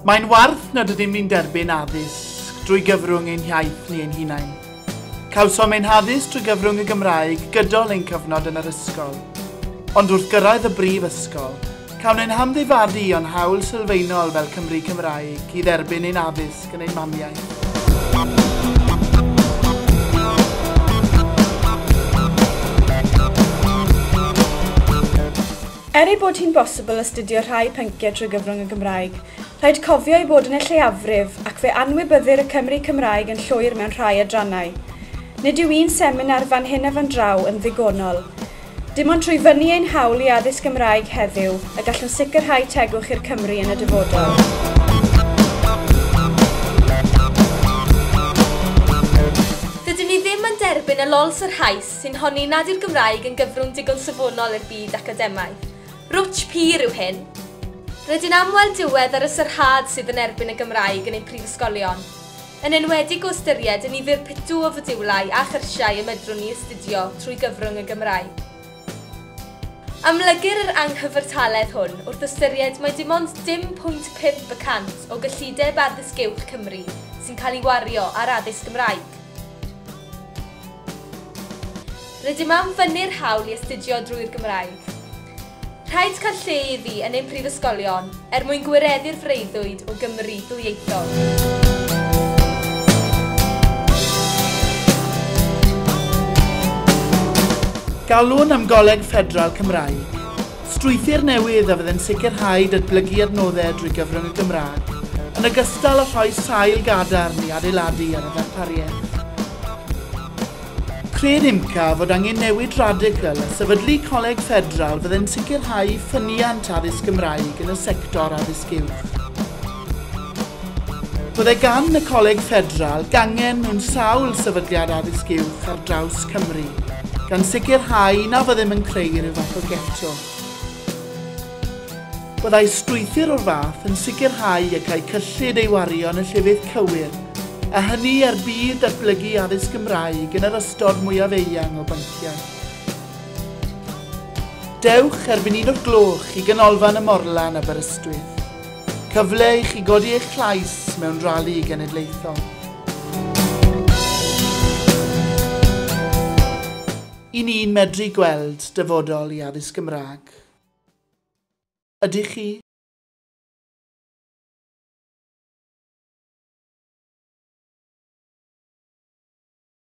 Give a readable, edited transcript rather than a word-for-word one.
Mae'n warth nad ydym ni'n derbyn addysg drwy gyfrwng ein hiaith ni ein hunain. Cawsom ein haddysg drwy gyfrwng y Gymraeg gydol ein cyfnod yn yr ysgol. Ond wrth gyrraedd y brif ysgol, cawn ein hamddifadu o'n hawl sylfaenol fel Cymry Cymraeg i dderbyn ein addysg yn ein mamiaith. Er ei bod hi'n bosibl astudio rhai pynciau trwy gyfrwng y Gymraeg, rhaid cofio ei bod yn y lleiafrif ac fe anwybyddir y Cymry Cymraeg yn llwyr mewn rhai adrannau. Nid yw un seminar fan hyn a fan draw yn ddigonol. Dim ond trwy fynnu ein hawl i addysg Gymraeg heddiw y gallwn sicrhau tegwch i'r Cymry yn y dyfodol. Dydyn ni ddim yn derbyn y lol sarhaus sy'n honni nad yw'r Gymraeg yn gyfrwng digon safonol i'r byd academaidd. Rwtsh pur yw hyn. Rydyn am weld diwedd ar y sarhad sydd yn erbyn y Gymraeg yn ein prifysgolion. Yn enwedig o ystyried y nifer pitw o fodiwlau a chyrsiau y medrwn ni astudio trwy gyfrwng y Gymraeg. Amlygir yr anghyfartaledd hwn wrth ystyried mai dim ond dim pwynt 5% o gyllideb addysg uwch Cymru sy'n cael ei wario ar addysg Gymraeg. Rydym am fynnu'r hawl i astudio drwy'r Gymraeg. Rhaid cael lle iddi yn ein prifysgolion er mwyn gwireddu'r freuddwyd o Gymru ddwyieithog. Galwn am Goleg Ffederal Cymraeg. Strwythur newydd a fydd yn sicrhau datblygu adnoddau drwy gyfrwng y Gymraeg, yn ogystal â rhoi sail gadarn i adeiladu ar y ddarpariaeth. Cred UMCA fod angen newid radical a sefydlu Coleg Ffederal fydd yn sicrhau ffyniant addysg Gymraeg yn y sector addysg uwch. Byddai gan y Coleg Ffederal gangen mewn sawl sefydliad addysg uwch ar draws Cymru, gan sicrhau na fyddem yn creu rhyw fath o ghetto. Byddai strwythur o'r fath yn sicrhau y cael cyllid ei wario yn y llefydd cywir, a hynny er budd datblygu addysg Gymraeg yn yr ystod mwyaf eang o bynciau. Dewch erbyn 1:00 i Ganolfan y Morlan Aberystwyth. Cyfle i chi godi eich llais mewn rali genedlaethol. I ni'n medru gweld dyfodol i addysg Gymraeg. Ydych chi?